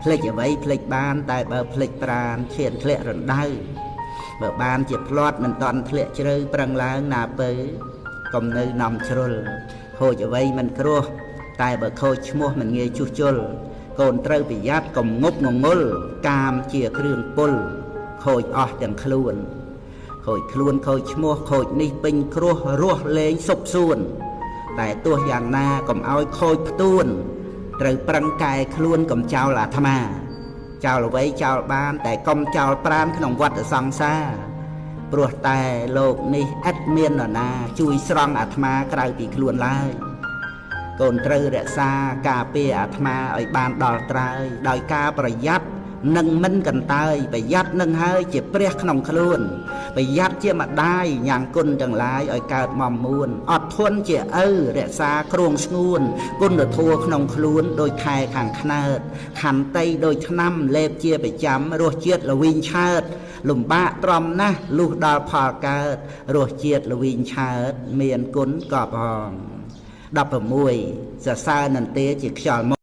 ភ្លេចអ្វីភ្លេចបានតែបើភ្លេចប្រានឈានធ្លាក់រណ្ដៅបើបានជាផ្លាត់មិនតន់ធ្លាក់ជ្រៅប្រឹងឡើងណាពៅកុំនៅនាំជ្រុលខូចអ្វីមិនគ្រោះតែបើខូចឈ្មោះមិនងាយជួសជុលកូនត្រូវប្រយ័ត្នកុំងប់ងងុលកាមជាគ្រឿងពុលខូចអស់ទាំងខ្លួនខូចខ្លួនខូចឈ្មោះខូចនេះពេញគ្រោះរស់លែងសុបសួនតែទោះយ៉ាងណាកុំឲ្យខូចផ្ទួនត្រូវប្រឹងកែខ្លួនកុំចោលអាត្មាចោលអ្វីចោលបានតែកុំចោលប្រានក្នុងវដ្តសង្សារព្រោះតែលោកនេះឥតមាននរណាជួយស្រង់អាត្មាក្រៅពីខ្លួនឡើយកូនត្រូវរក្សាការពារអាត្មាឲ្យបានដល់ត្រើយដោយការប្រយ័ត្ននិងមិនកន្តើយប្រយ័ត្ននឹងហើយជាព្រះក្នុងខ្លួនប្រយ័ត្នជាម្ដាយញ៉ាំងគុណទាំងឡាយឲ្យកើតមមួនអត់ធន់ជាឪរក្សាគ្រងស្ងួនគុណធម៌ក្នុងខ្លួនដោយខែខាងខ្នើតខន្តីដោយឆ្នាំលេបជាប្រចាំរសជាតិល្វីងឆើតលំបាកទ្រាំណាស់លុះដល់ផលកើតរសជាតិល្វីងឆើតមានគុណកប់ហង16សរសើរនន្ទាជាខ្យល់